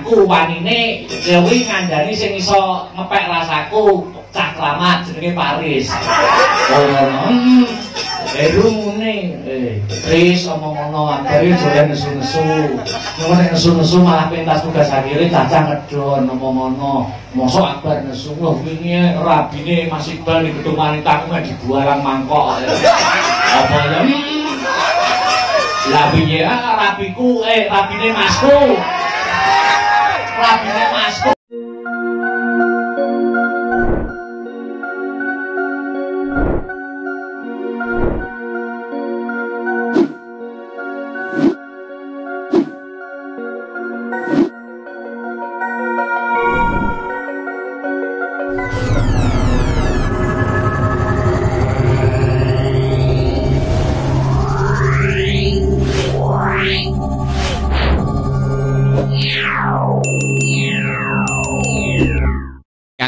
kanku wanine kuwi ngandani sing iso ngepek rasaku cah kramat jenenge Paris. Oh ngono. Mune Tris omong ngono abare jare nesu-nesu. Ngono nek nesu-nesu malah pentas tugas akhire cacah ngedon omong ngono. Mosok Akbar nesu lho wingi rabine Mas Iqbal di gedung wanita ku mek dibuarang mangkok. Apa ya? Lah piye rabiku rabine masku. Rabine masku.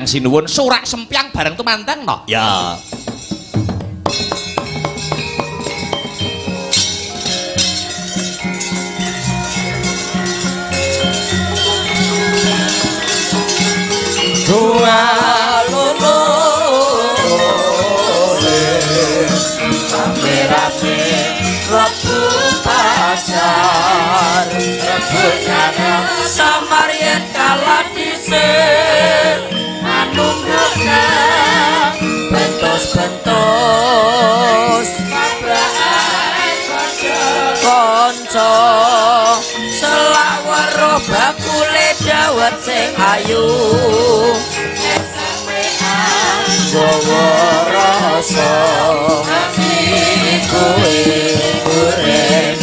Sinuwun surak sempiang bareng tumandang no? Ya. Dua loro rame-rame rebut pasar rebut dagang samar yen kalah dhisik bentos-bentos konco selak weruh bakule dawet sing ayu gawa rasa kowe goreng.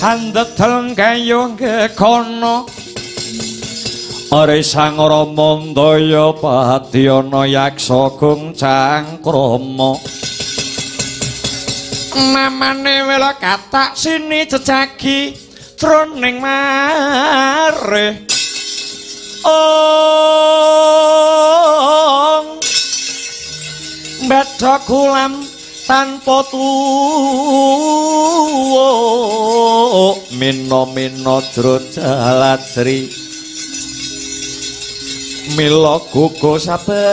Andedel kayung gekono Are Sang Rama Ndaya Padyana Yaksa Gungcang Krama. Namane wela katak sini jejagi jroning mare. Ong mbedha kulam tanpa tuwa mino-mino jro jaladri mila gugo saben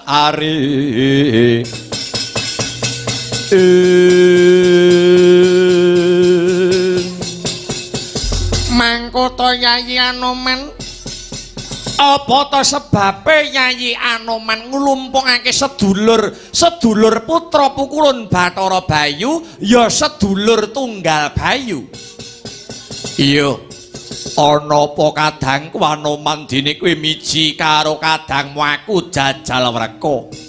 ari. Mangkota Yayi Anoman, apa ta sebabe Yayi Anoman nglumpukake sedulur sedulur putra pukulun Bathara Bayu ya sedulur tunggal Bayu? Iya, ana apa kadangku Anoman dene kuwi miji karo kadangmu aku jajal wreka.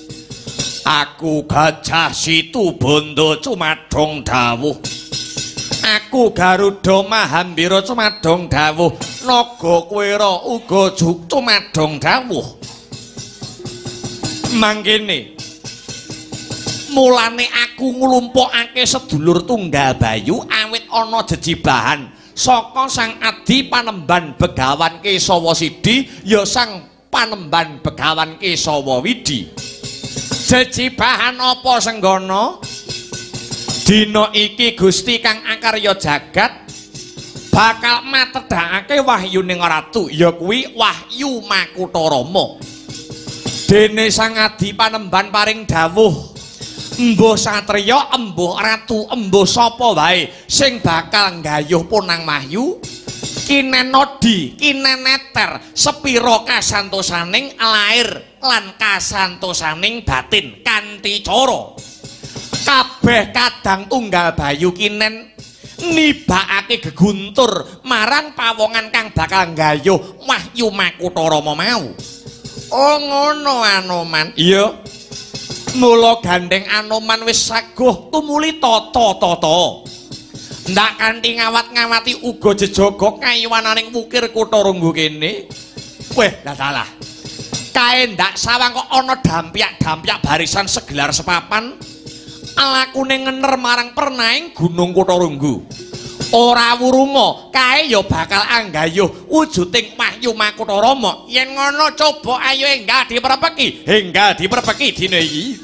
Aku Gajah Situbondo cumadhong dawuh. Aku Garuda Mahambira cumadhong dawuh. Naga Kwera uga cumadhong dawuh. Mangkene mulane aku nglumpukake sedulur tunggal Bayu awit ana jejibahan saka Sang Adi Panemban Begawan Kesawa Sidi ya Sang Panemban Begawan Kesawa Widi. Jejibahan apa senggana? Dina iki Gusti kang akarya jagat bakal matedhakake wahyuning ratu ya kuwi Wahyu Makutha Rama. Dene Sang Adi Panemban paring dawuh, embuh satriya, embuh ratu, embuh sapa wae sing bakal nggayuh punang wahyu kinenodi, kineneter sepira kasantosaning lair lan kasantosaning batin kanthi cara kabeh kadang tunggal Bayu kinen nibakake geguntur marang pawongan kang bakal nggayuh Wahyu Makutha Rama mau. Oh ngono Anoman. Iya. Mula gandeng Anoman wis saguh tumuli tata-tata. Ndak kanthi ngawat-ngawati uga jejaga kayuwananing wukir kutha Runggu kene. Weh, lah salah. Kae ndak sawang kok ana dampyak-dampyak barisan segelar sepapan alakune ngener marang pernaing Gunung Kutha Runggu. Ora wurunga, kae ya bakal anggayuh wujuding Wahyu Makutha Rama. Yen ngono coba ayo enggal diperpeki, enggal diperpeki dina iki.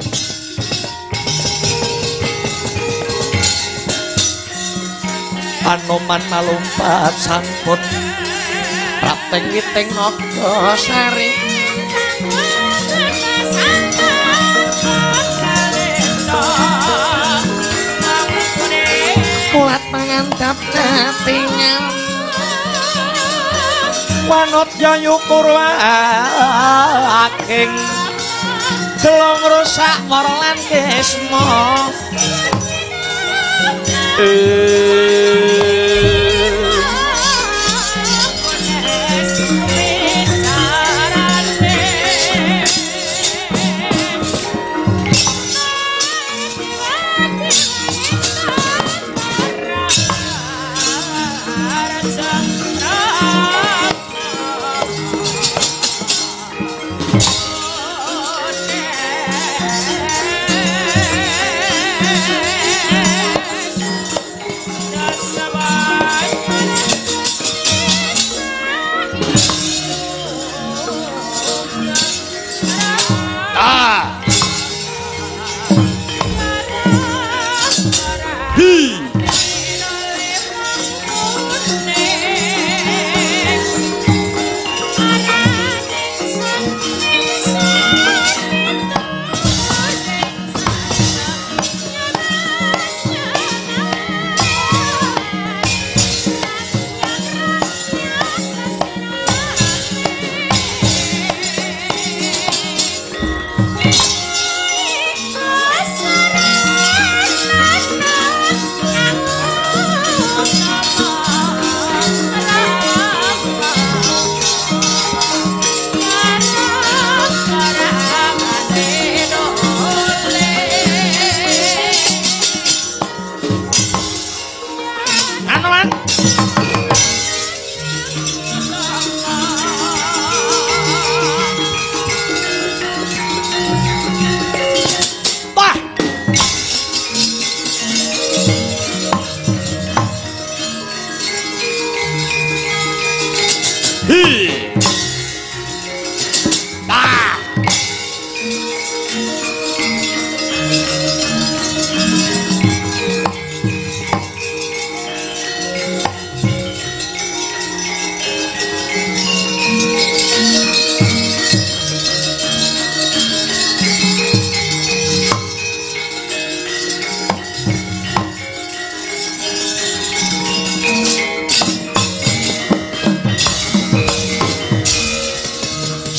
Anoman malumpat sampun prapteng witing naga sari. Kulat mangandhap catingan wanodya nyukur aking gelong rusak wara lan kisma.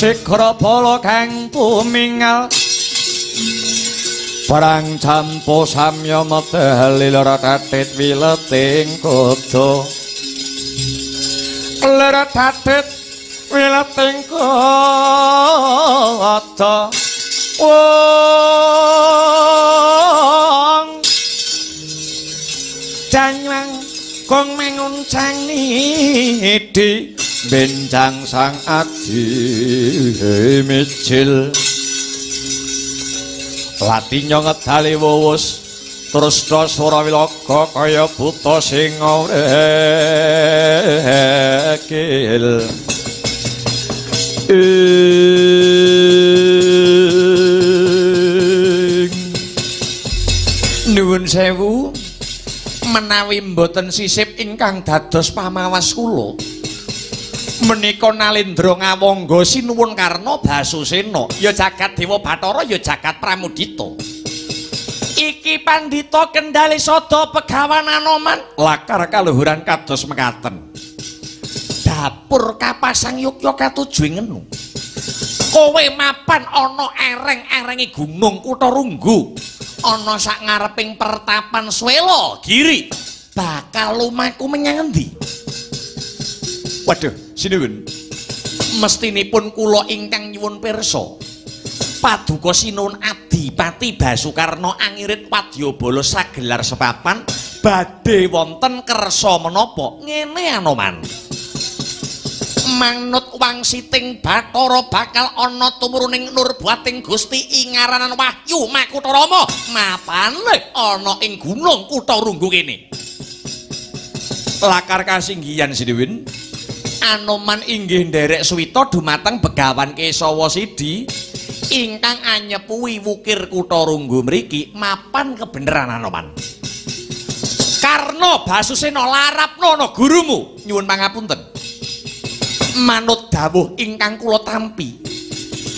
Sikhara bala kang tumingal perang campo samya medal lelaratit wileting kuda lelaratit wileting kuda wong janywang kong mangun canidi benjang sang aji mijil latinya ngedali wuwus terus swara wilaga kaya buta sing ngrekil. Nuwun sewu menawi mboten sisip ingkang dados pamawas kula menika Nalendra ngawangga sinuwun Karna Basusena ya jagat Dewa Bathara ya jagat Pramudita iki pandhita kendhali sada begawan Anoman lakar kaluhuran kados mekaten dapur kapasang yukya katuju ing ngenu kowe mapan ana ereng-erengi gunung Kutha Runggu ana sak ngareping pertapan Swela Giri bakal lumaku menyang endi? Waduh, sinuwun. Mestinipun kula ingkang nyuwun pirsa. Paduka sinuwun Adipati Basukarna angirit wadyabala sagelar sepapan badhe wonten kersa menapa? Ngene Anoman. Manut wangsiting Bathara bakal ana tumuruning nurbating Gusti ingaranan Wahyu Makutha Rama mapane ana ing gunung Kutha Runggu kene. Lakar kasinggihan sinuwun. Anoman inggih nderek suwita dumateng Begawan Kesawa Sidi ingkang anyepuhi wukir Kutha Runggu mriki mapan kebeneran Anoman. Karna Basusena larapna ana gurumu nyuwun pangapunten. Manut dawuh ingkang kula tampi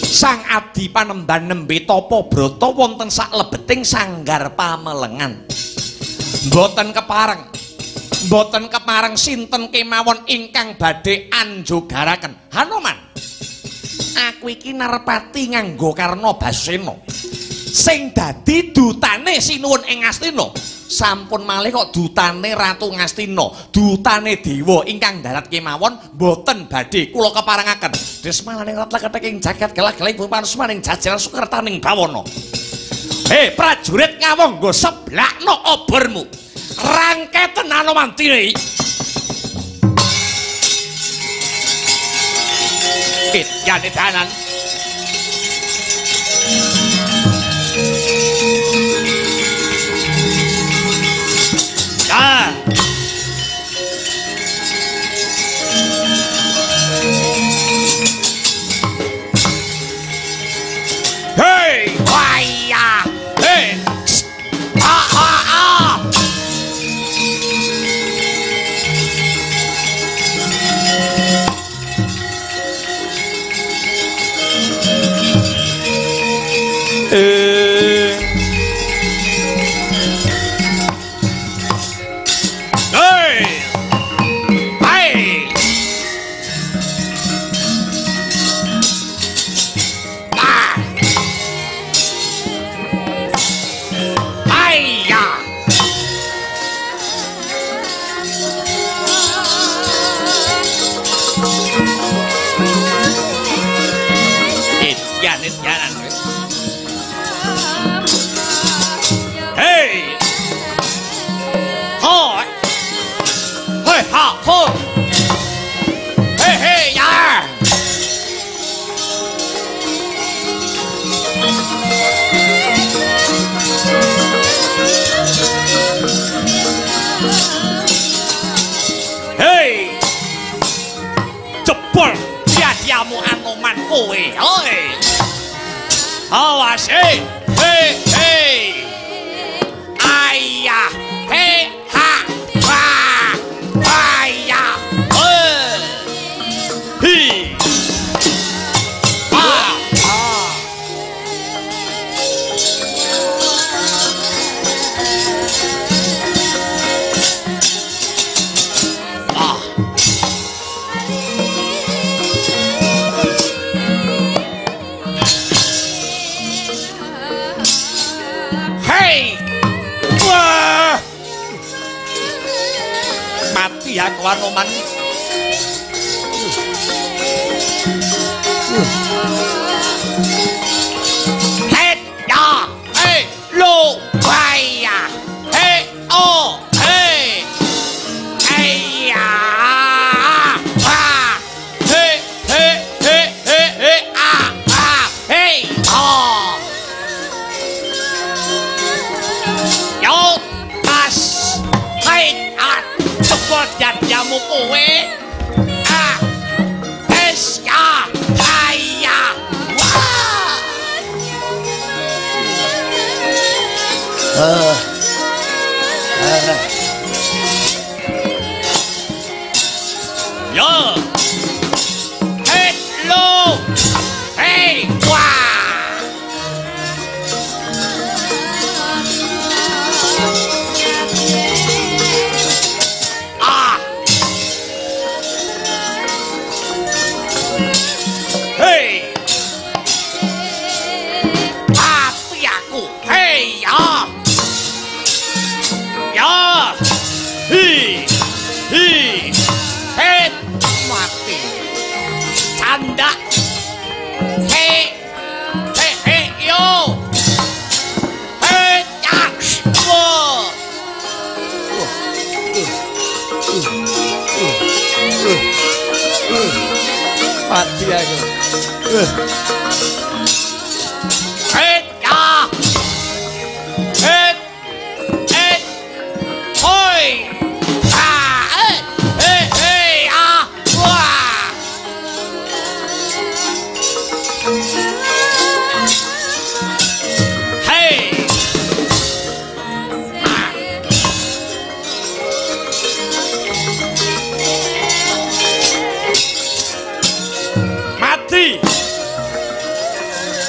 Sang Adi Panembahan nembe tapa brata wonten saklebeting sanggar pamelengan. Mboten kepareng. Mboten kepareng sinten kemawon ingkang badhe anjogaraken. Hanoman, aku iki narpati nganggo Karna Basusena sing dadi dutane sinuwun ing Ngastina. Sampun malih kok dutane Ratu Ngastina, dutane dewa ingkang darat kemawon mboten badhe kula keparengaken. Desmalaning letlek ing jagat gelah-geling bumi panusmaning jajaran sukertaning bawana. Hei prajurit Ngawangga, seblakno obormu. Rangketen Anoman tine. Edyane dalan. Ah. Hey, waya. Hey. Ah ah ah. Hey! Hey! Ah! Hiya! Jalan, jalan. Hey! Ho! Hey, ha, ho! Hey, hey, ya! Hey! Jebol dia-diamu Anoman kowe. Hoi! Awas, hey! Hey, hey! Ayah, hey, ha, ha, ayah, hi, ha, ha. Ah. Anoman. Het ya, he lo ya, he o he, he ya, ha, he he he he he a a he o. Yo pas, hai a, cepot jadiamu kowe. A S A ya. Wah. Yo. Hello. Hey, wah. Ah. Hey. Mati aku. Hey, ya. Ya. Hi. Hi. Hey, mati. Canda. Hey. Hey, hey, yo. Hey, ya. Wo. Mati aku. Hey, ya. Hey. Hey. Hoi. Ah, eh. Hey, hey, ah. Wah. Hey. Ah. Mati.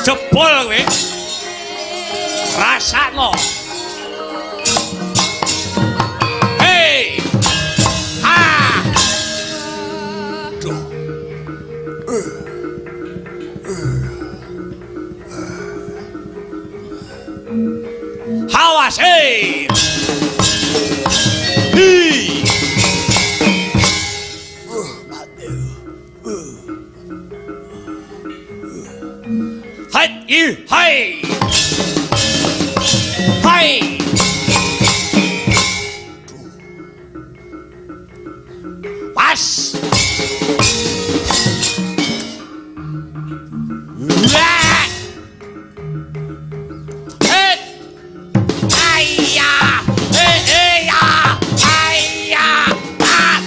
Jebol kowe. Rasakno. Hey. Ha. Duh. Hawas, hey. Hi. Hai, i, hai. Hai. Pas. Wah. Het. Ayah. Eh, eh, ya. Ayah. Ah.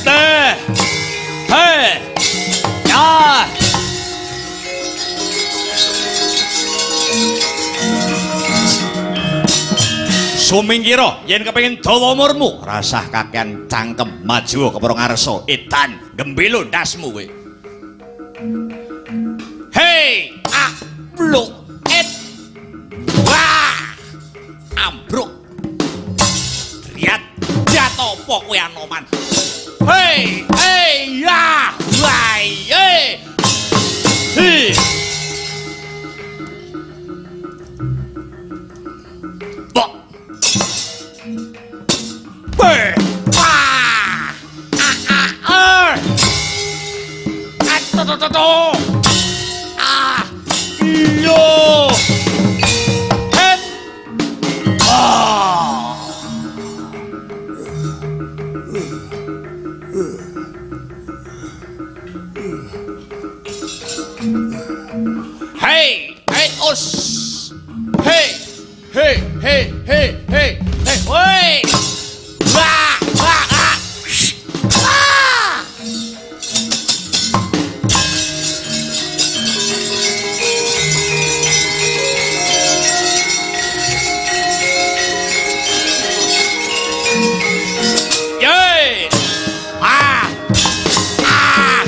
Teh. Hei. Ya. Sumingkira yen kepengin dawa umurmu, rasah kakean cangkem maju kepara ngarsa edan gembilo ndasmu kowe. Hei, ah, bluk, et. Wah. Ambruk. Driat, driat apa kowe Anoman? Hei, hei, ya, wah, hei. Hi. Bok. Be. Wah. Ah, ah, ah. Ah, to, to, to, to. Ah. Yo. Het. Ah. Hey, hey, os. Hey, hey, hey, hey, hey, hey, hoi. Wah, wah, ah. Ah. Yey. Ah. Ah.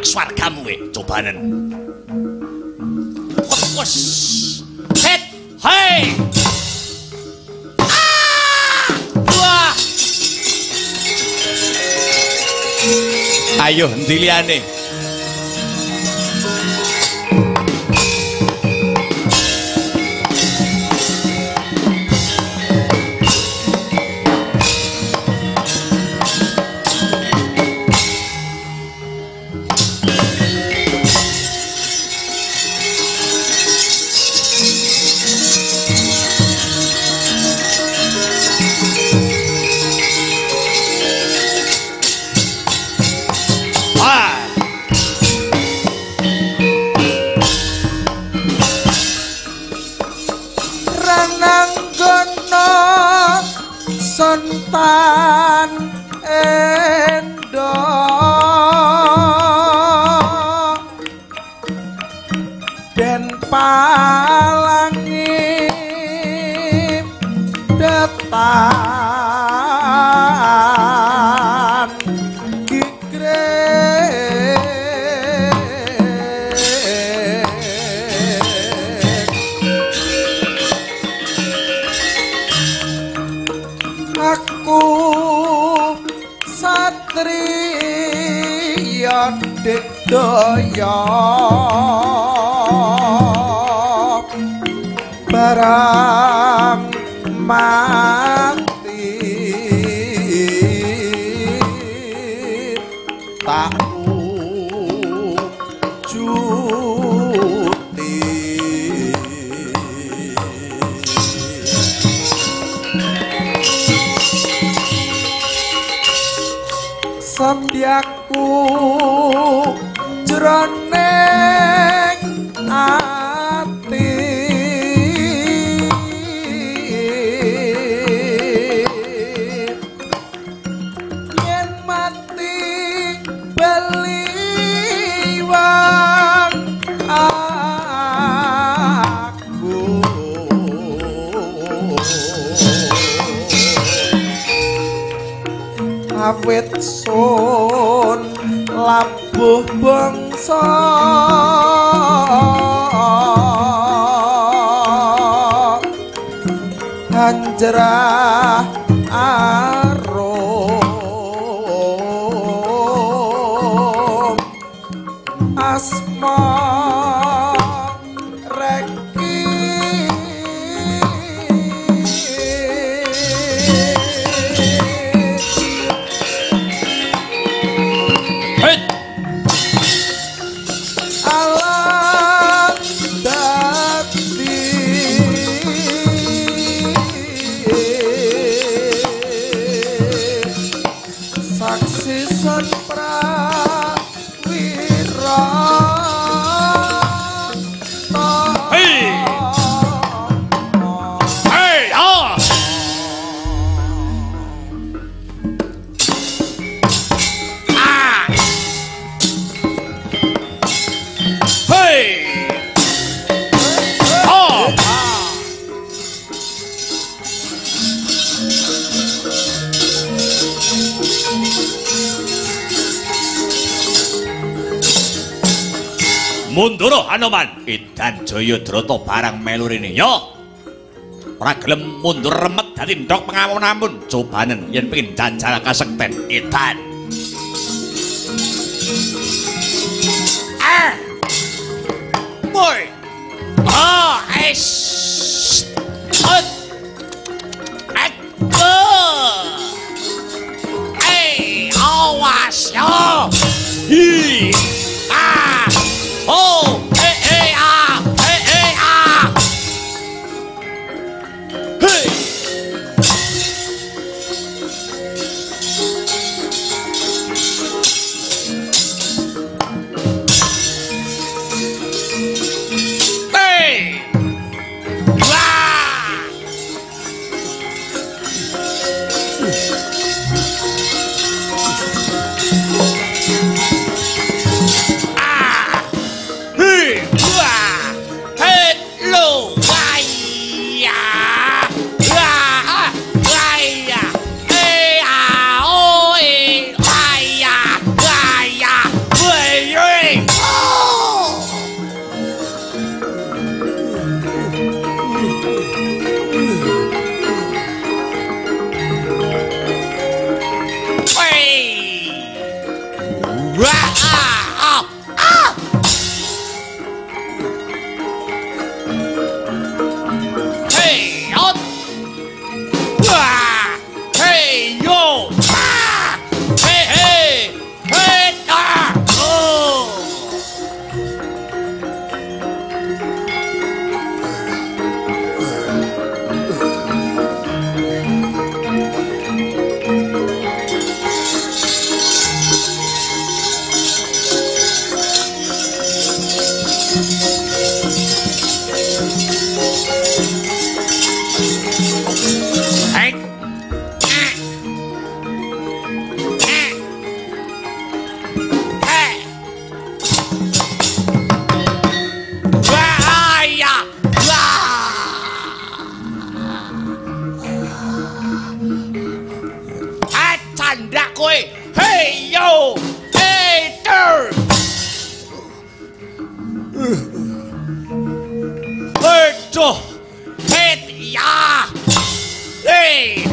napak swargamu kowe. Cobanen. Wes. Het. Hei. Ah! Wah. Ayo endi liyane? Sontan endo den palangi detan kikre. Aku satriya digdaya barang mati tak ujuti. Sembyaku jroning ati yen mati bali wong aku awit sun labuh bangsa anjrah arum asma reki. Alam dadi saksi sun prawira. Hei. Hei, ah. Ah. Hei. Oh. Mundur Hanuman. Edan Jayadrata barang melu rene. Yo. Ora gelem mundur remet dadi ndhok pengamun-amun. Cobanen yen pengin jajal kasekten. Edan. Ah. Boy. Ah, es. Ut. Et. Hey, awas yo. Hi. Ah. Oh, eh eh ah, eh eh ah. Hey. Hey. Wah. kandak kowe. Hey yo. Hey tur. Aduh. Het ya. Hey.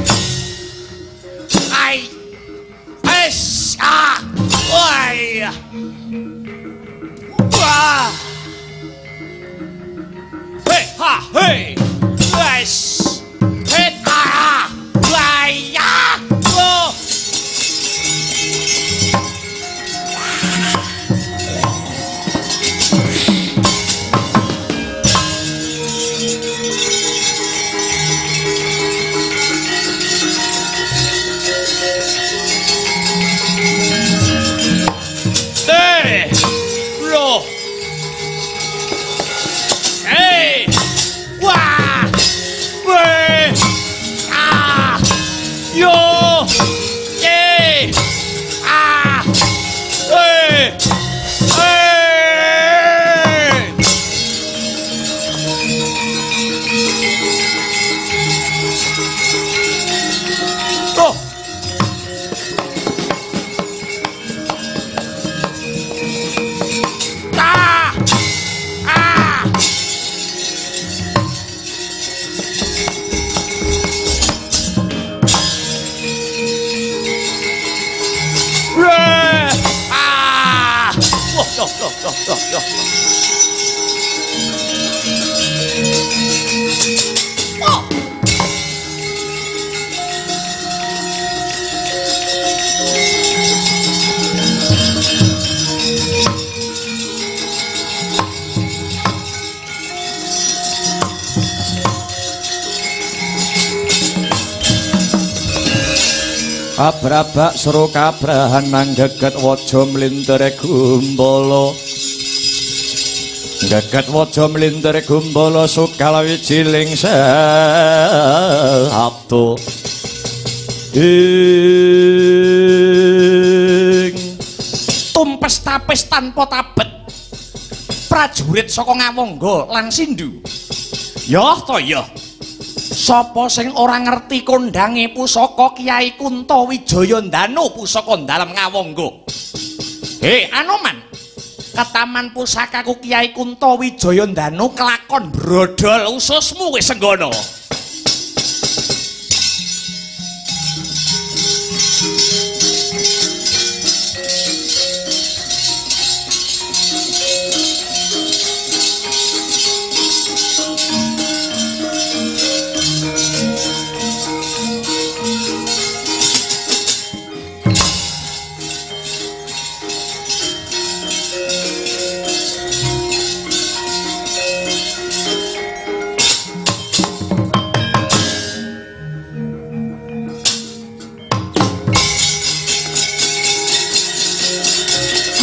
Ai. Es ah. Wai. Wah. Hey ha hey. Es. Het ah. Wai ya. Oh. Abrabak seru kabrahan nang geget waja mlintere gumbala. Geget waja mlintere gumbala sukala wijiling sabtu. Ing tumpes tapis tanpa tabet. Prajurit saka Ngawangga lan Sindhu. Yah to yah. Sapa sing ora ngerti kondange pusaka Kyai Kunta Wijaya Ndanu pusaka dalem Ngawangga. He Anoman, ketaman pusakaku Kyai Kunta Wijaya Ndanu kelakon brodol ususmu wis senggono.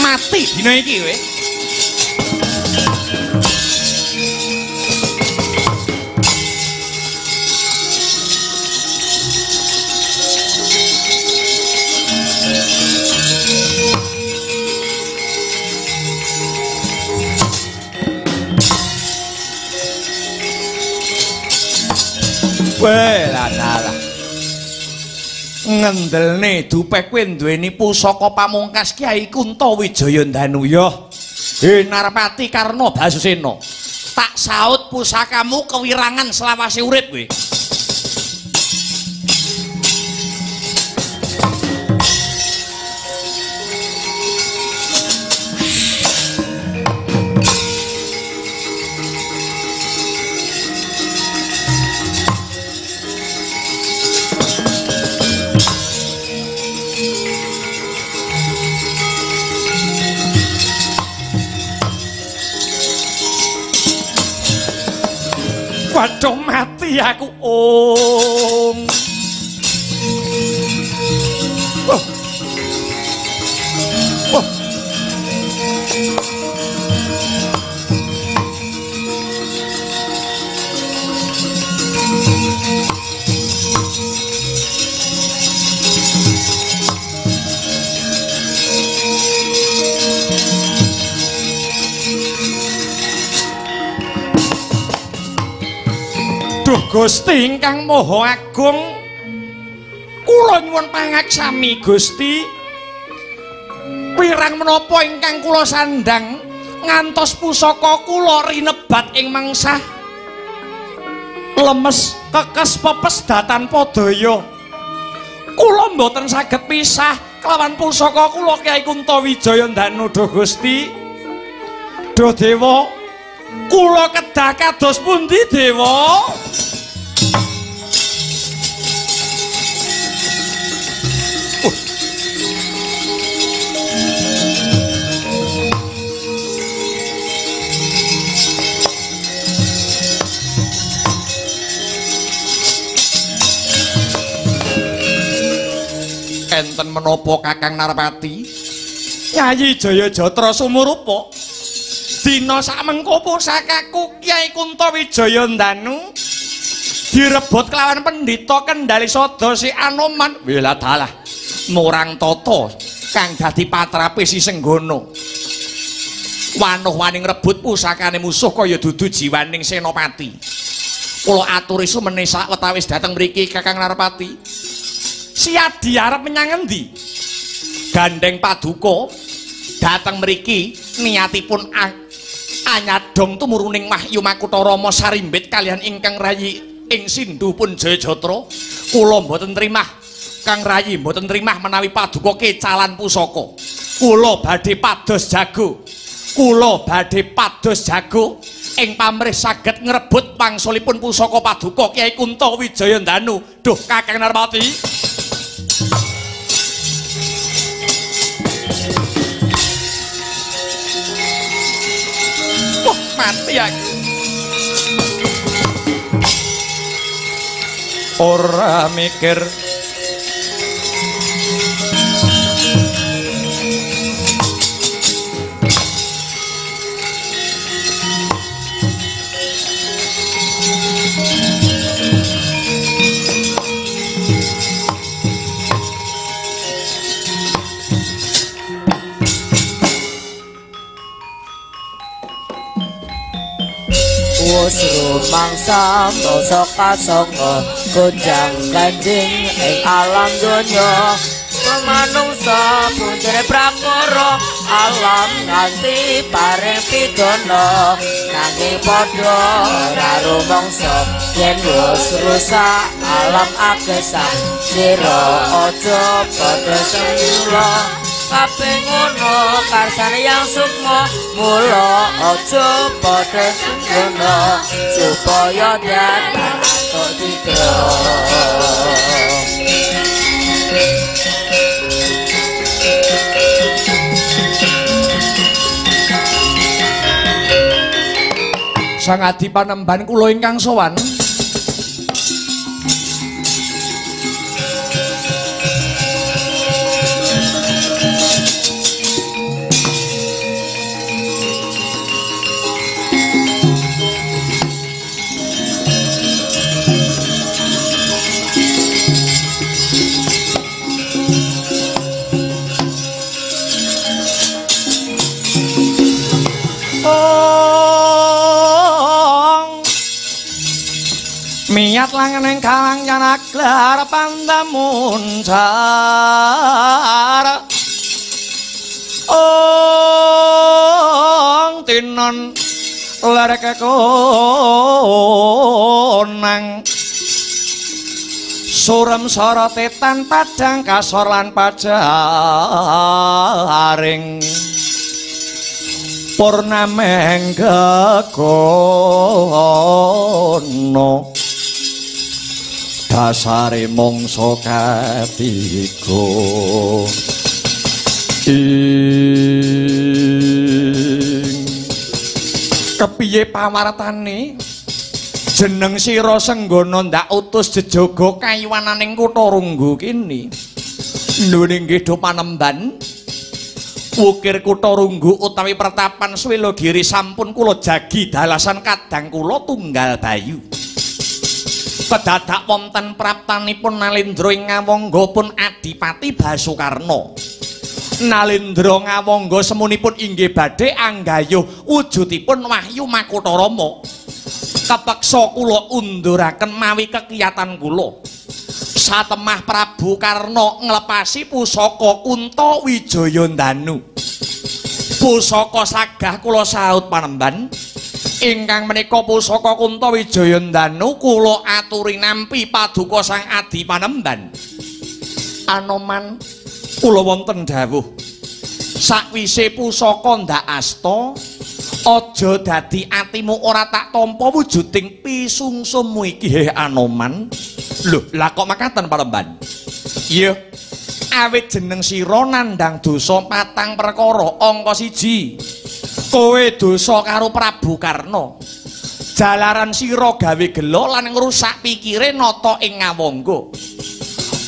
Mati dina iki kowe. Weh, lah lah. Ngendelne dupe kowe duweni pusaka pamungkas Kyai Kunta Wijaya Ndanu ya. He Narpati Karna Basusena. Tak saut pusakamu kewirangan selawase urip kowe. Waduh mati aku ong. Oh. Oh. Duh Gusti ingkang Maha Agung, Kula nyuwun pangaksami Gusti. Wirang menapa ingkang kula sandhang ngantos pusaka kula rinebat ing mengsah. Lemes kekes pepes tanpa daya. Kula mboten saged pisah kelawan pusaka kula Kyai Kuntawijaya Ndanu duh Gusti. Duh Dewa, kula kedah kados pundi Dewa? Enten menapa Kakang Narpati? Yayi Jayajatra sumurupa. Dina sakmengko pusakaku Kyai Kuntawijaya Ndanu direbut kelawan pendhita Kendali Sada si Anoman. Wilah dalah murang tata kang dadi patrape si Senggana. Wanuh wani ngrebut pusakane musuh kaya dudu jiwaning senopati. Kula aturi sumene sawetawis dhateng mriki Kakang Narpati. Siadi arep menyang endi? Gandeng paduka dhateng mriki niatipun anyadong tumuruning Wahyu Makutha Rama sarimbit kalihan ingkang rayi ing Sindhu pun Jayajatra. Kula mboten trimah Kang Rayi, mboten trimah menawi paduka kecalan pusaka. Kula badhe pados jago. Kula badhe pados jago ing pamrih saged ngrebut wangsulipun pusaka paduka Kyai Kuntawijaya Ndanu. Duh Kakang Narpati. Wah, mati aku. Ora mikir wis rumangsa mangsa kasanga gonjang ganjing ing alam donya manungsa punjere prakara alam nganti paring pidana nanging padha ora rumangsa yen wis rusak alam agesang sira aja padha sembula kabeh ngono karsane yang sukma mula aja padha sungguhna supaya dapat tok dikra. Sang Adi Panembahan kula ingkang sowan. Miyat langeneng kalang yanaglar pandamuncar ong tinon lereke konang surem sorote tan padang kasor lan pajaring purnameng gegono dasare mangsa katiga ing kepiye pawartane jeneng sira Senggana ndak utus jejaga kayuwananing kutha Runggu kini. Nggone nggih do panemban wukir kutha Runggu utawi pertapan Swelogiri sampun kula jagi dalasan kadang kula tunggal bayu. Kedadak wonten praptanipun Nalendra ing Ngawangga pun Adipati Basukarna. Nalendra Ngawangga semunipun inggih badhe anggayuh wujudipun Wahyu Makutha Rama. Kepeksa kula unduraken mawi kekiyatan kula. Satemah Prabu Karna nglepasi pusaka Kunta Wijayandanu. Pusaka sagah kula saut panemban. Ingkang menika pusaka Kunta Wijayandanu kula aturi nampi paduka Sang Adi Panemban. Anoman, kula wonten dawuh. Sakwise pusaka ndak asta, aja dadi atimu ora tak tampa wujuding pisungsummu iki he Anoman. Lho, lah kok makaten Panemban? Iya, awit jeneng sira nandhang dosa patang perkara. Angka 1, kowe dosa karo Prabu Karna. Jalaran sira gawe gelo lan ngrusak pikire nata ing Ngawangga.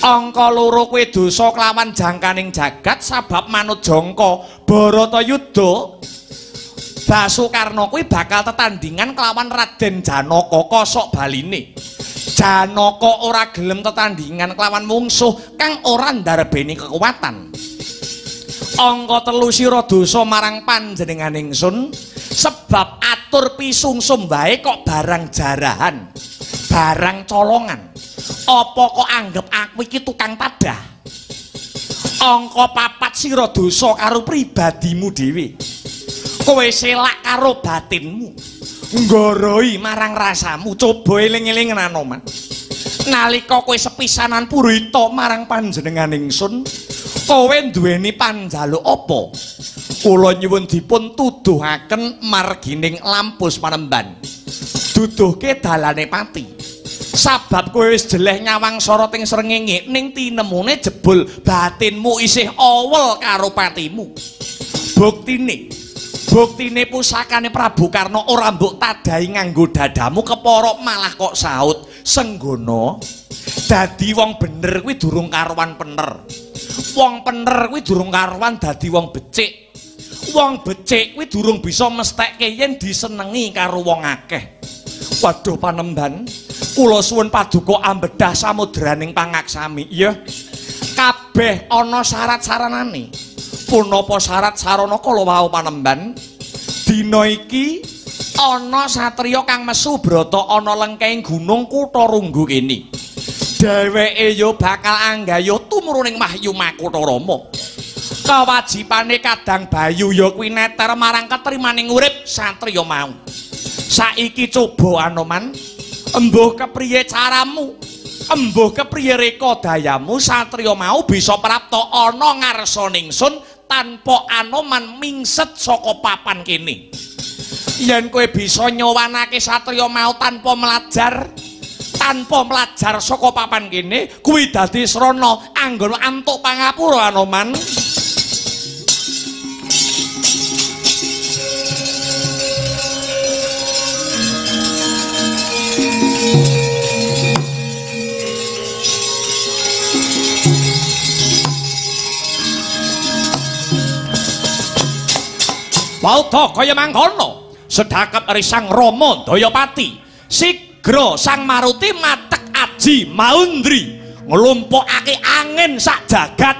Angka 2, kowe dosa kelawan jangkaning jagat sabab manut jangka Baratayuda. Basukarna kuwi bakal tetandingan kelawan Raden Janaka kosok baline. Janaka ora gelem tetandingan kelawan mungsuh kang ora ndarbeni kekuatan. Angka 3, sira dosa marang panjenengan ingsun sebab atur pisungsum wae kok barang jarahan, barang colongan. Apa kok anggep aku iki tukang tadah? Angka 4, sira dosa karo pribadimu dhewe. Kowe selak karo batinmu, nggoroi marang rasamu. Coba eling-eling Anoman. Nalika kowe sepisanan purita marang panjenengan ingsun, kowe duweni panjaluk apa? Kula nyuwun dipun tuduhaken margining lampus Panemban. Duduhke dalane pati. Sabab kowe wis jeleh nyawang soroting srengenge ning tinemune jebul batinmu isih awel karo patimu. Buktine pusakane Prabu Karna ora mbok tadahi nganggo dadamu kepara malah kok saut senggono. Dadi wong bener kuwi durung karuan pener. Wong pener kuwi durung karuan dadi wong becik. Wong becik kuwi durung bisa mestheke yen disenengi karo wong akeh. Waduh Panemban, kula suwun paduka ambedah samudraning pangaksami. Iya. Kabeh ana syarat-saranane. Punapa syarat sarana kala wau Panemban? Dina iki ana satriya kang mesu brata ana lengkeng gunung Kutha Runggu kene. Dheweke ya bakal anggayuh tumruning Wahyu Makutha Rama. Kewajibane Kadang Bayu ya kuwi neter marang ketrimaning urip satriya mau. Saiki coba Anoman, embuh kepriye caramu? Embuh kepriye reka dayamu satriya mau bisa prapta ana ngarsa ningsun tanpa Anoman mingset saka papan kene. Yen kowe bisa nyowanake satriya mau tanpa melajar saka papan kene, kuwi dadi srana anggon antuk pangapura Anoman. Wauta kaya mangkono, sedhakep ri Sang Rama Dayapati, sigra Sang Maruti matek aji maundri nglumpukake angin sak jagat.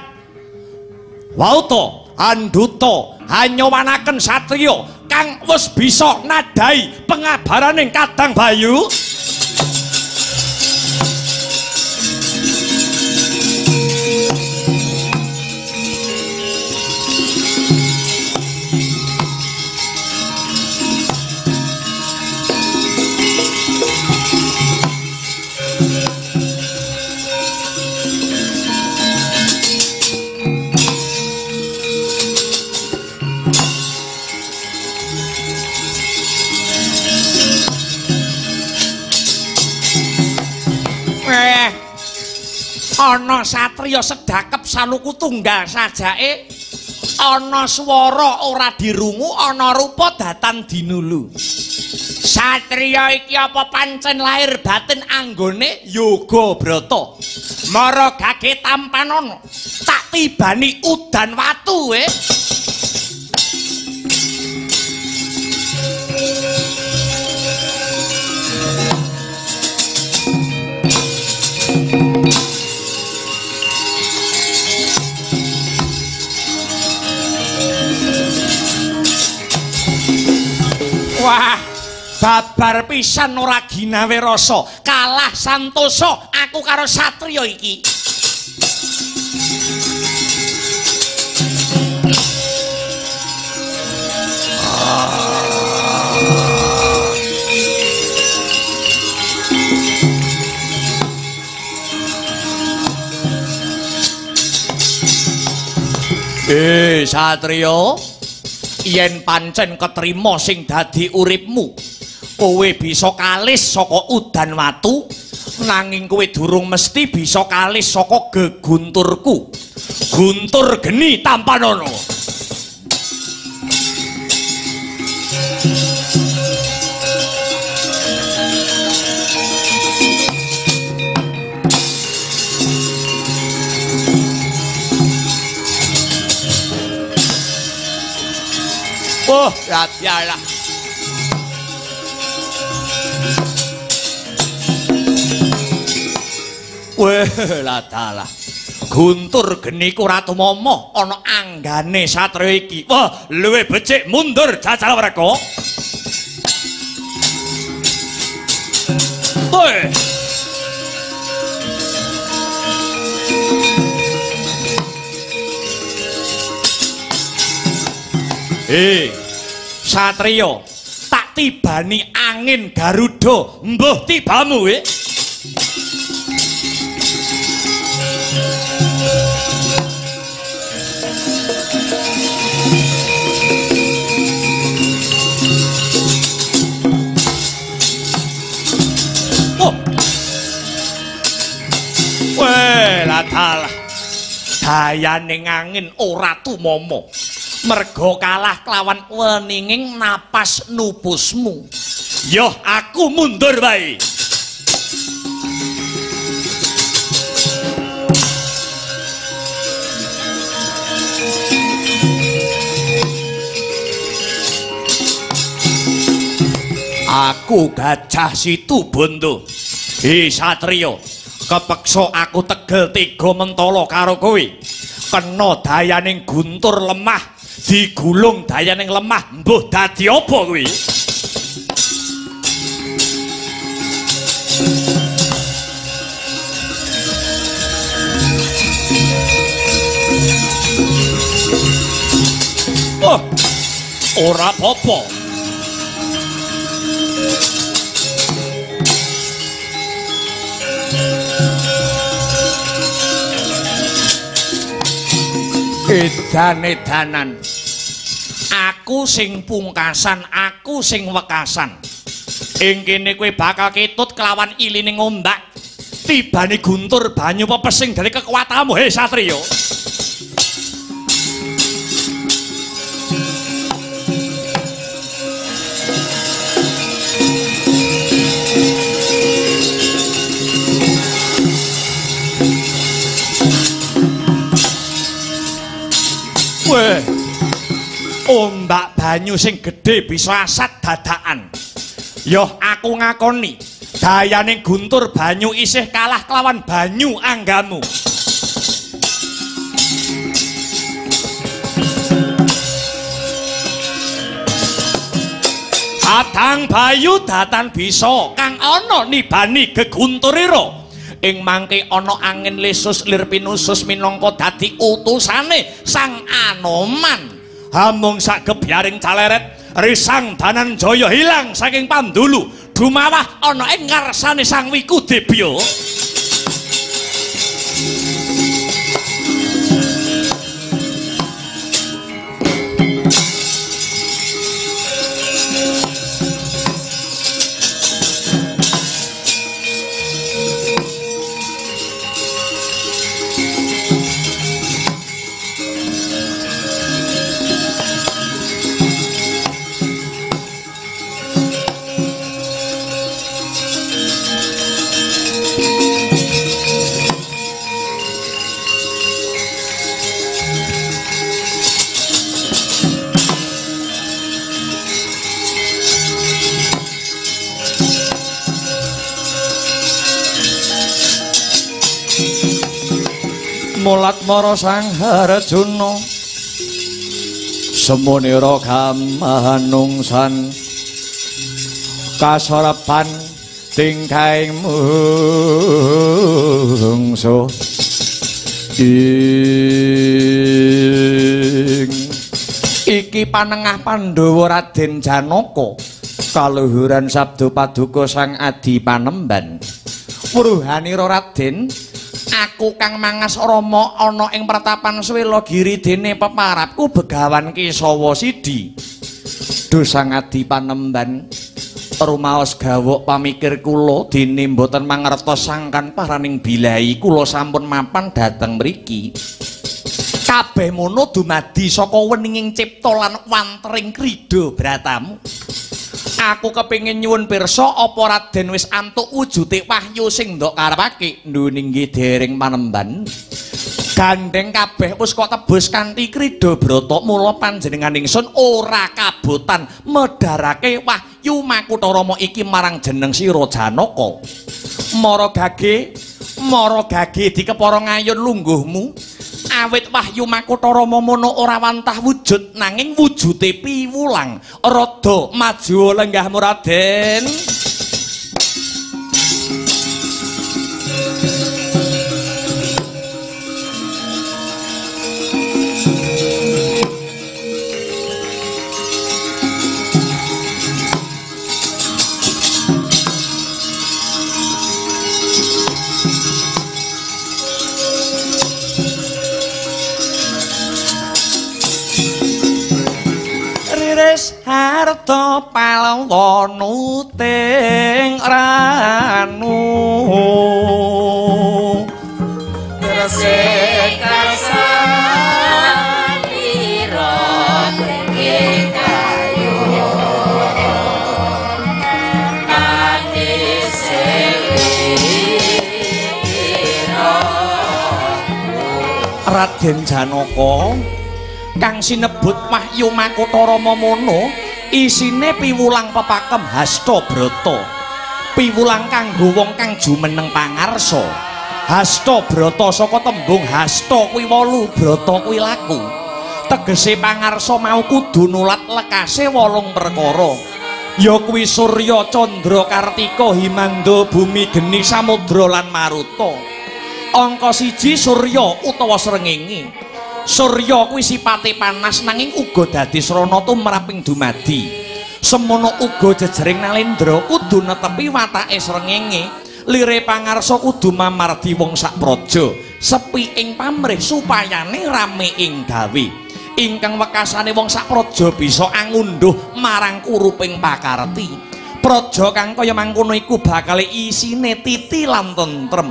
Wauta anduta hanyowanaken satriya kang wis bisa nadai pengabaraning Kadang Bayu. Ana satriya sedhakep saluku tunggal sajake, ana swara ora dirungu, ana rupa datan dinulu. Satriya iki apa pancen lahir batin anggone yoga brata? Mara gage tampanana, tak tibani udan watu. Wah, Babar pisan ora ginawe rasa, kalah santosa aku karo satriya iki. Satriya, yen pancen ketrima sing dadi uripmu, kowe bisa kalis saka udan watu, nanging kowe durung mesti bisa kalis saka gegunturku. Guntur geni tampanono. Oh, ya lah. Weh, ladalah. Guntur geni ku ora tumomo ana anggane satriya iki. Wah, luwih becik mundur jajal mereka. Weh. Satriya, tak tibani angin Garuda, mbuh tibamu we. Oh. Weh, ladalah. Dayane angin ora tumomo. Mergo kalah kelawan weninging napas nupusmu. Yoh, aku mundur wae. Aku Gajah Situbondo. Hi satriya, kepeksa aku tegel tega mentala karo kowe. Kena dayaning guntur lemah, digulung dayaning lemah, mbuh dadi apa kuwi? Oh, ora apa-apa. Edan-edanan. Aku sing pungkasan, aku sing wekasan. Ing kene kowe bakal ketut kelawan ilining ombak. Tibane guntur banyu pepes sing dari kekuatanmu, he satriya. Weh, ombak banyu sing gedhe bisa asat dadakan. Yoh, aku ngakoni, dayane guntur banyu isih kalah kelawan banyu anggamu. Adang bayu datan bisa kang ana nibani gegunturira. Ing mangke ana angin lesus lir pinusus minangka dadi utusane Sang Anoman. Hamung sak gebyaring caleret risang Dananjaya hilang saking pandulu dumawah ana ing ngarsane Sang Wikudebya. Mulat mara Sang Harjuna semunira kamanungsan Kasorepan tingkahing mungsuh ing iki panengah Pandhawa Raden Janaka kaluhuran sabda paduka Sang Adi Panemban. Wuruhanira Raden, aku kang mangas rama ana ing pertapan Swelagiri dene peparapku Begawan Kesawa Sidi. Duh Sang Adi Panemban, rumaos gawok pamikir kula dene mboten mangertos sangkan paraning bilahi kula sampun mapan dhateng mriki. Kabeh mono dumadi saka weninging cipta lan wantering krida bratamu. Aku kepengin nyuwun pirsa apa Raden wis antuk wujude wahyu sing ndok karepake. Ndhu nggih dereng panemban. Gandeng kabeh wis kok tebus kanthi krida brata, mula panjenengan ingsun ora kabotan medharake wahyu Makutha Rama iki marang jeneng sira Janaka. Mara gage dikepara ngayun lungguhmu. Awit wahyu Makutha Rama mono ora wantah wujud nanging wujude piwulang. Rada maju lenggahmu Raden. Harta palwa nuting ranu Gresik karsanira tenging kayu manis selira. Raden Janaka kang sinebut wahyu Makutha Rama mono isine piwulang pepakem hasta brata, piwulang kanggo wong kang jumeneng pangarsa. Hasta brata saka tembung hasta kuwi wolu, brata kuwi laku. Tegese pangarsa mau kudu nulat lekase wolung perkara, ya kuwi surya, candra, kartika, himanda, bumi, geni, samudra lan maruta. Angka siji surya utawa srengenge. Surya kuwi sipate panas nanging uga dadi srana tumraping dumadi. Semono uga jejering nalendra kudu netepi watake srengenge. Lire pangarsa kudu mamardi wong sak praja, sepi ing pamrih supayane rame ing gawe. Ingkang wekasane wong sak praja bisa angunduh marang kuruping pakarti. Praja kang kaya mangkono iku bakal isine titi lan tentrem.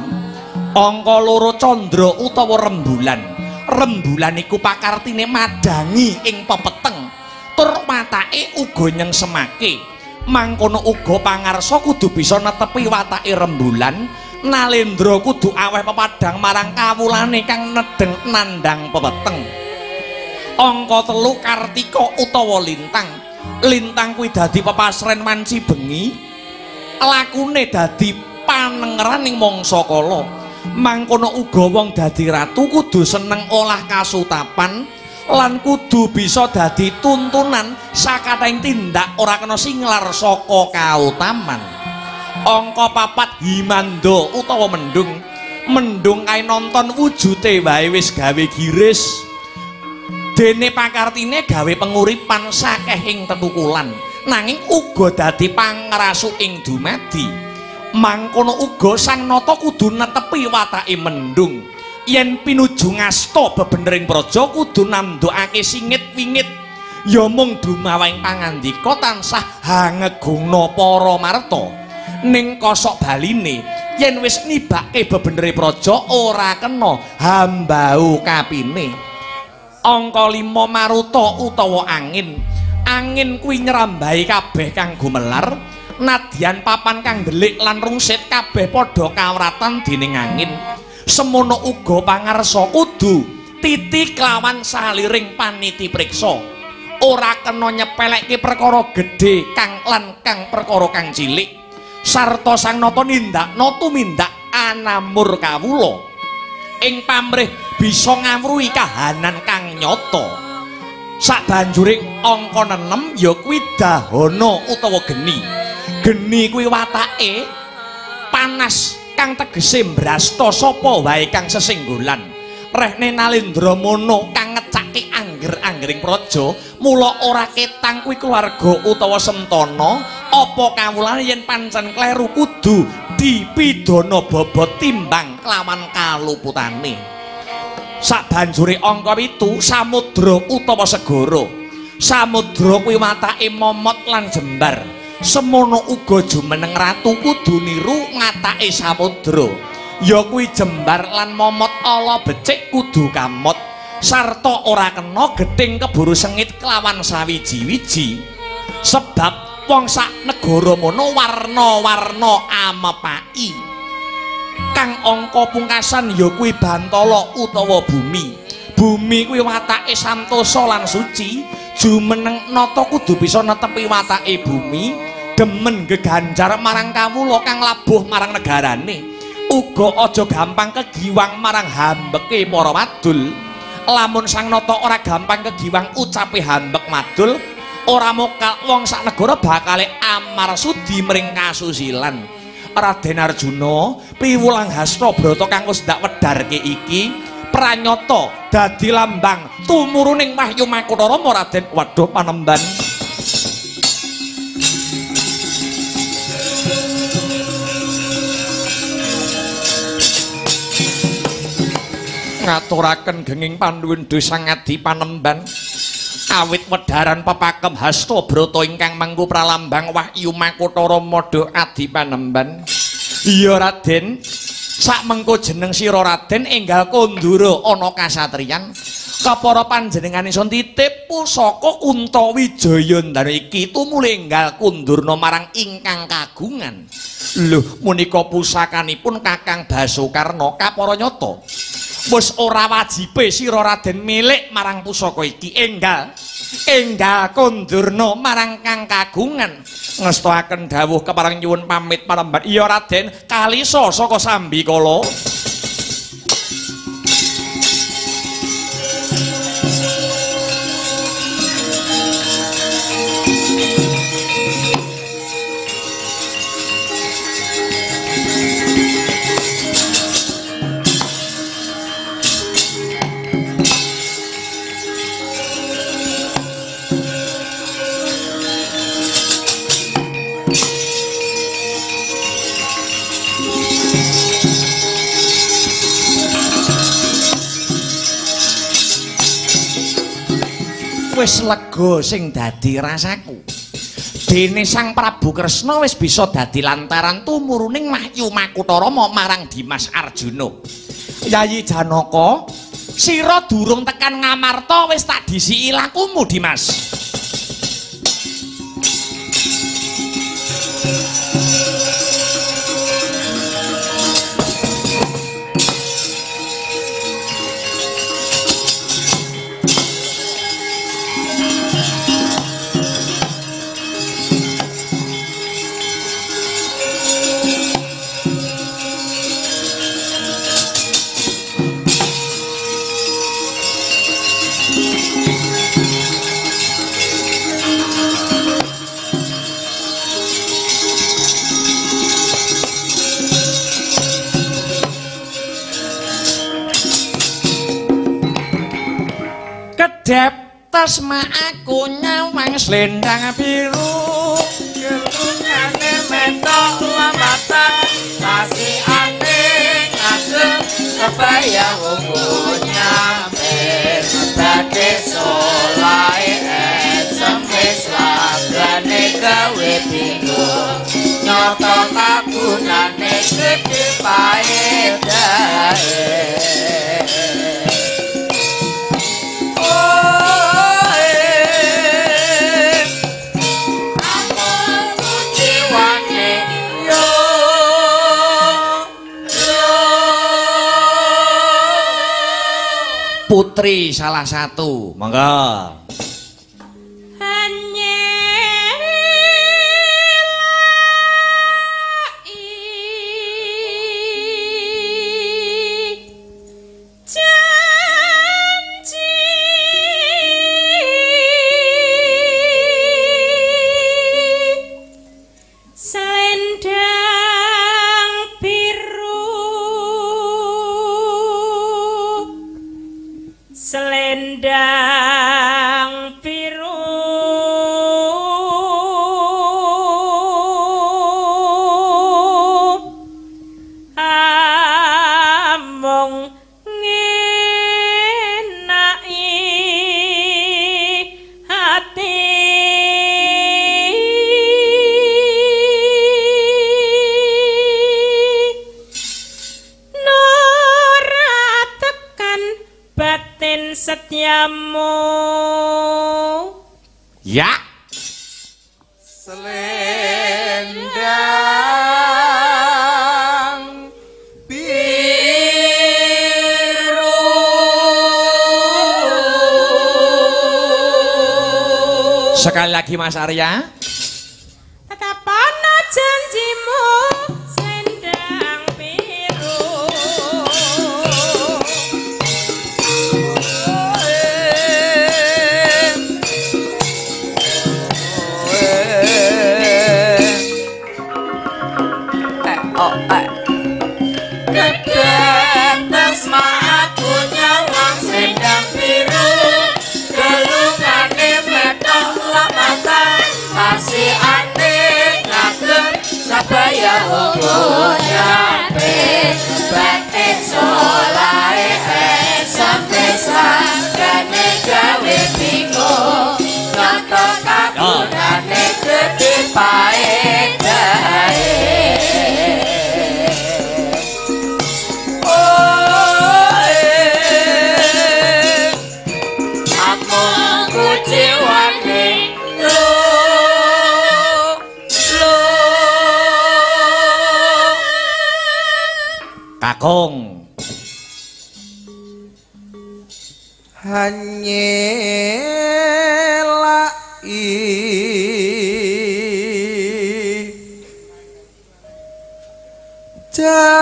Angka loro candra utawa rembulan. Rembulan iku pakartine madangi ing pepeteng, tur watake uga nyengsemake. Mangkono uga pangarsa kudu bisa netepi watake rembulan. Nalendra kudu aweh pepadang marang kawulane kang nedeng nandhang pepeteng. Angka telu kartika utawa lintang. Lintang kuwi dadi pepasren wanci bengi, lakune dadi panengeraning mangsa kala. Mangkono uga wong dadi ratu kudu seneng olah kasutapan lan kudu bisa dadi tuntunan sakathahing tindak ora kena singlar saka kautaman. Angka papat himanda utawa mendung. Mendung kae nonton wujute wae wis gawe giris. Dene pakartine gawe penguripan sakeh ing tetukulan, nanging uga dadi pangrasu ing dumadi. Mangkono uga sang nata kudu netepi watake mendung. Yen pinuju ngasta bebenering praja kudu nandukake singit wingit. Ya mung dumawahing pangandika tansah hangegungna para marta. Ning kosok baline yen wis nibake bebenere praja ora kena hambau kapine. Angka 5 maruta utawa angin. Angin kuwi nyrambahi kabeh kang gumelar. Nadyan papan kang ndelik lan rungsit kabeh padha kawratan dening angin. Semono uga pangarsa kudu titi kelawan saliring paniti priksa. Ora kena nyepelekke perkara gedhe kang lan kang perkara kang cilik. Sarta sang nata nindakna tumindak anamur kawula. Ing pamrih bisa ngawruhi kahanan kang nyata. Sabanjure angka 6 ya kuwi dahana utawa geni. Geni kuwi watake panas kang tegese mbrasta sapa wae kang sesinggolan. Rehne Nalendra Mono kang ngecake angger-anggering praja, mula ora ketang kuwi keluarga utawa sentana, apa kawulane yen pancen kleru kudu dipidana bobot timbang kelawan kaluputane. Sabanjure angka 7 samudra utawa segara. Samudra kuwi watake momot lan jembar. Semono uga jumeneng ratu kudu niru ngatake samudra. Ya kuwi jembar lan momot ala becik kudu kamot sarta ora kena gething keburu sengit kelawan sawiji-wiji. Sebab wong sak negara mono warna-warna amepaki. Kang angka pungkasan ya kuwi bantala utawa bumi. Bumi kuwi watake santosa lan suci. Jumeneng nata kudu bisa netepi watake bumi, demen geganjar marang kawula kang labuh marang negarane. Uga aja gampang kegiwang marang hambeke para wadul. Lamun sang nata ora gampang kegiwang ucape hambek wadul, ora mokal wong sak negara bakale amar sudi mring kasusilan. Raden Arjuna piwulang hasta brata kang wis ndak wedharke iki pranyata dadi lambang tumuruning wahyu Makutha Rama. Raden waduh panemban. Ngaturaken genging panduwun sang adi panemban awit wedharan pepakem hasta brata ingkang mengku pralambang wahyu Makutha Rama do adi panemban. Iya Raden, sak mengko jeneng sira Raden enggal kondura ana kasatriyan. Kapara panjenengane sun titip pusaka Kunta Wijaya ndara iki tumuli enggal kundurna marang ingkang kagungan. Lho menika pusakanipun Kakang Basukarna. Kapara nyata wis ora wajibe sira Raden milik marang pusaka iki, enggal enggal kondurna marang kang kagungan. Ngestoaken dawuh kepareng nyuwun pamit panemban. Iya Raden, kalisa saka sambikala. Wis lega sing dadi rasaku. Dene Sang Prabu Kresna wis bisa dadi lantaran tumuruning wahyu Makutha Rama marang Dimas Arjuna. Yayi Janaka, sira durung tekan Ngamarta wis tak disiki lakumu, Dimas. Kedep tasma aku nyawang slendang biru, gelungane metok lamatan sasiane ngasem kebaya ungu nyamper badhe solahe esem wis lagane gawe bingung nyoto kagunane gedhe paedahe. Putri salah satu, monggo. Janji setyamu. Ya. Selendang biru. Sekali lagi Mas Arya. Tetap ana janjimu selendang biru. Kedetes aku nyawang selendang biru, gelungane metok lamatan, pasiane ngagem sabaya hukum nyampe, batin solahe sampe sanggane gawe bingung, nonton kagunane gede paedahe. Kakung hanyelai janji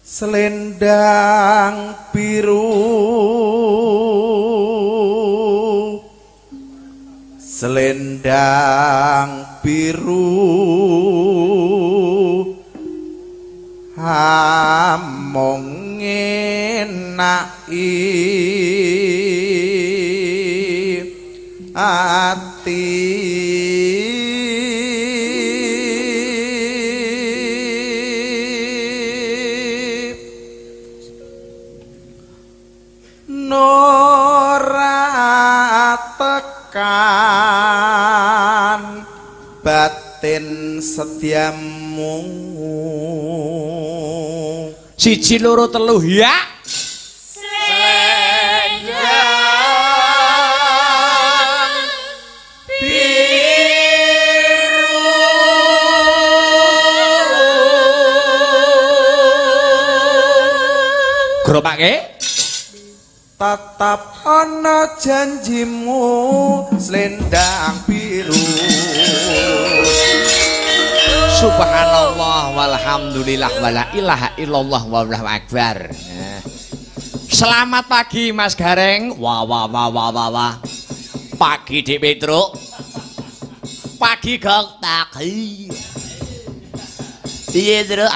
selendang biru, selendang biru among ngenaki ati. Nora tekan batin setiamu. 1 2 3 ya. Selendang biru. Gerobake tetap ana janjimu selendang biru. Subhanallah walhamdulillah wala ilaha illallah wallahu akbar. Selamat pagi Mas Gareng. Wah wah wah wah wah wah. Pagi Dik Petruk. Pagi Gong. Pagi. Piye Truk?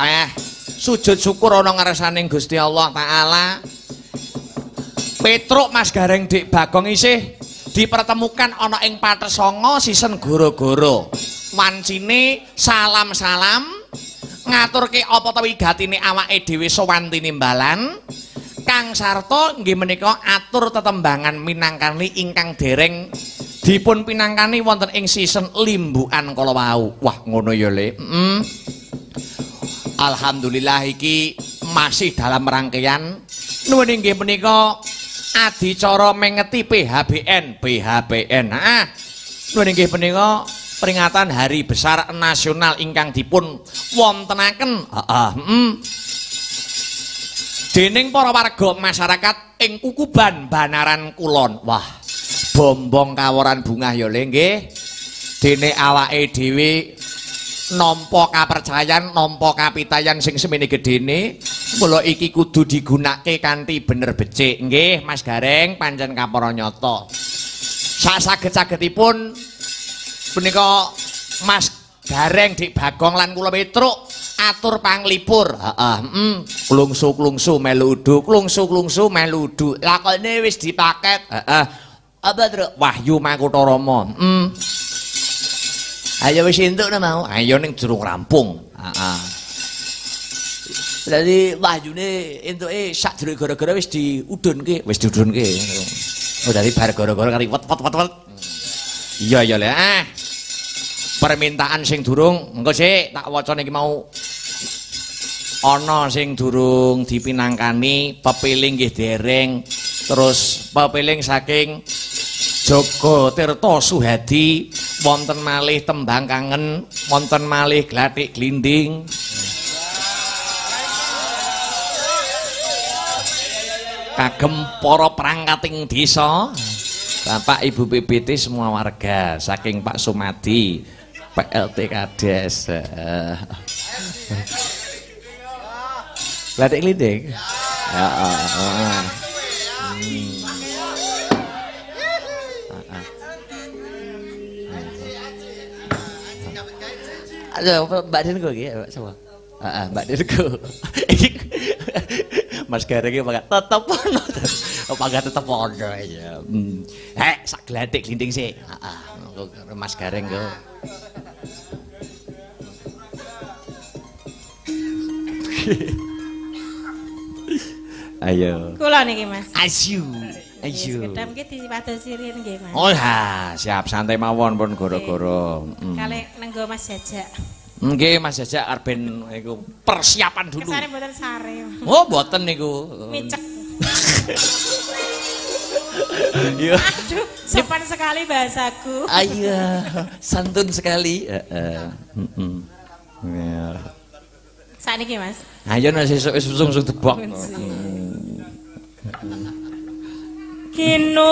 Sujud syukur ana ngarsaning Gusti Allah Taala. Petruk Mas Gareng Dik Bagong isih dipertemukan ana ing Patesongo season goro-goro. Wancine salam-salam ngaturke apa ta wigatine awake dhewe sowan tinimbalan. Kang sarta nggih menika atur tetembangan minangkani ingkang dereng dipun pinangkani wonten ing season limbukan kala wau. Wah ngono ya Le. Alhamdulillah iki masih dalam rangkaian nuwun inggih menika adicara mengeti PHBN PHBN. Heeh. Nuwun inggih menika peringatan Hari Besar Nasional ingkang dipun wontenaken. Heeh. Dening para warga masyarakat ing Kukuban Banaran Kulon. Wah, bombong kaworan bungah ya Le nggih. Dene awake dhewe nampa kapercayan, nampa kapitayan sing semene gedene, mula iki kudu digunakake kanthi bener becik. Nggih, Mas Gareng pancen kapara nyata. Sak-saged-sagedipun punika Mas Gareng Dik Bagong lan kula Petruk atur panglipur. Heeh, klungsu-klungsu melu udu, klungsu-klungsu melu udu. Lakone wis dipaket. Heeh. Apa, Truk? Wahyu Makutharama. Ayo wis entuk na mau. Ayo ning durung rampung. Heeh. Berarti wahyune entuke sadurunge gara-gara wis diudhunke, wis diudhunke. Oh, dadi bar gara-gara kali wet wet wet wet. Iya ya Le. Ah. Permintaan sing durung, engko sik tak waca niki mau. Ana sing durung dipinangkani, pepiling nggih dereng. Terus pepiling saking Joko Tirta Suhadi, wonten malih tembang kangen, wonten malih glathik glinding. Kagem para perangkating desa, Bapak Ibu PBT semua warga saking Pak Sumadi, PLT Kades. Glathik glinding. Heeh. Aduh, Mbak Denko iki, sapa? Heeh, Mbak Denko. Iki Mas Gareng iki pangkat tetep ono. Pangkat tetep ono ya. Hek, sak glathik glinding sik. Heeh, Mas Gareng kok. Ayo. Kula niki, Mas. Ayu. Ayo. Sekedap nggih dipadosi riyin nggih, Mas. Oh, ha, siap santai mawon pun goro-goro. Kalih nenggo Mas Jajak. Nggih, Mas Jajak arep ben iku persiapan dulu. Kesane mboten sare. Oh, mboten niku. Micek. Iya. Aduh, sopan sekali bahasaku. Iya, santun sekali. Heeh. Heeh. Ya. Sakniki, Mas. Ayo nek sesuk wis langsung debok. Kinur